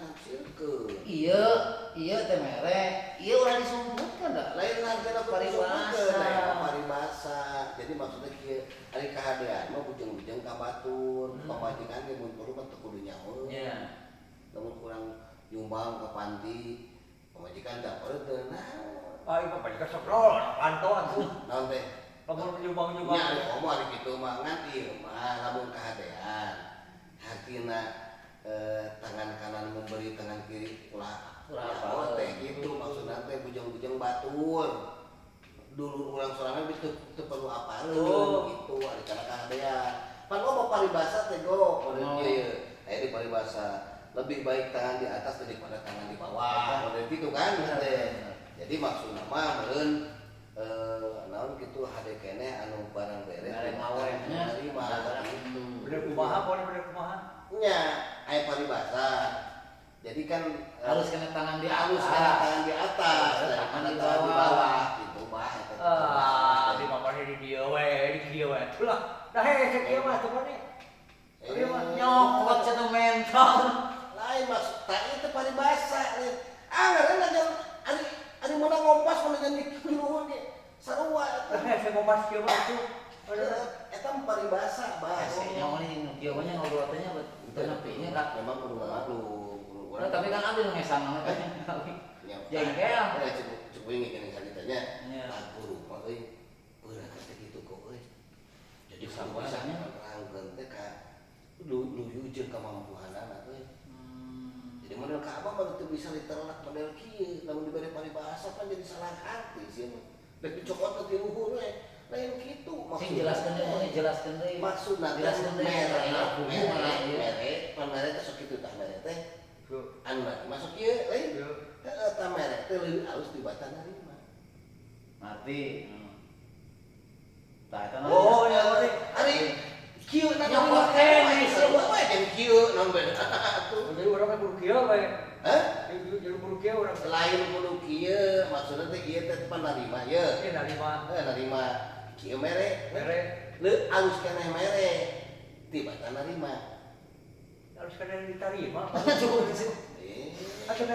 Nafsirkeun. Iya, iya teh mere. Iya, ulah disumputkeun da. Lain harga Paribasa. Paribasa. Jadi maksudnya kieu, ari kahadean mah bujeng-bujeng ka batur, pamajikan ge mun perlu mah teu kudu nyaho. Lamun kurang nyumbang ke panti, pamajikan da teu naon. Ah, ieu pamajikan sok roll, panto atuh. Naon teh? Lamun nyumbang-nyumbang. Nya ari komo ari kitu mah, ngan ieu mah lamun kahadean hatina tangan kanan memberi, tangan kiri ulah ulah nyaho apa. Teh gitu maksudna teh, bujeng-bujeng batur dulu urang sorangan teu teu perlu apaleun. Gitu ari kana kahadean. Pan loba paribasa teh go model kieu ye. Aya di paribasa lebih baik tangan di atas daripada tangan di bawah, model gitu kan teh. Jadi maksudna mah meureun naon kitu, hade keneh anu barang beres mere mawe nya. Nerima gitu. Bener kumaha, pokoknya bener kumaha. Nya aya paribasa. Jadi kan harus kena tangan di harus atas. Kena tangan di atas Tangan daripada di tangan di bawah. Bawah gitu mah eta teh. Ah, di mama di dieu we, di dieu we. Itulah. Dah hese kieu mah tuh nih. Eh, mah Nyokot cenah mentol. Lain maksud tak itu paribasa lain. Ah, ngaranna jangan ari ari meunang ngompas mun jangan di luhur ge. Sarua eta. Dah hese ngompas kieu mah tuh. Eta mah paribasa, Bas. Hese nya mah kieu mah nya ngobrol teh nya teu nepi nya ka. Memang kudu maklum, kudu Nah, tapi kan abdi nu ngesang mah teh. Nya, Jengkel. eh, cukup cukup ini gini ceritanya. Nya. Tak guru mah euy. Beurang teh kitu kok euy. Jadi kudu sabar bisa nya. nerangkeun teh ka lu luyu jeung kamampuhanana euy. Jadi model ka abah mah teu bisa diterlak model kieu, lamun dibere paribasa kan jadi salah arti sih. Rek dicokot ti luhur we. Lain kitu. Sing jelaskeun deui, jelaskeun deui. Maksudna teh Jelaskeun deui. Mere, Kumaha mere, ieu. Mere, pan mere teh sok kitu tah, mere teh. Tuh. Anu nanti masuk kieu lain. Tuh. Heeh, tah mere teh leuwih alus tibatan narima. Ngerti. Tah eta Oh, ya ngerti. Ari kieu na Nyokot keneh sih. We jeung kieu naon beda atuh. Jadi urang kan kudu kieu we. Hah? Jadi kudu kieu urang. Lain kudu kieu, maksudna teh ieu teh pan narima ye. Ini narima. Heuh, narima kieu mere. Mere. Leu alus keneh mere tibatan narima. Harus kada diterima. Cukup sih. Eh. Atau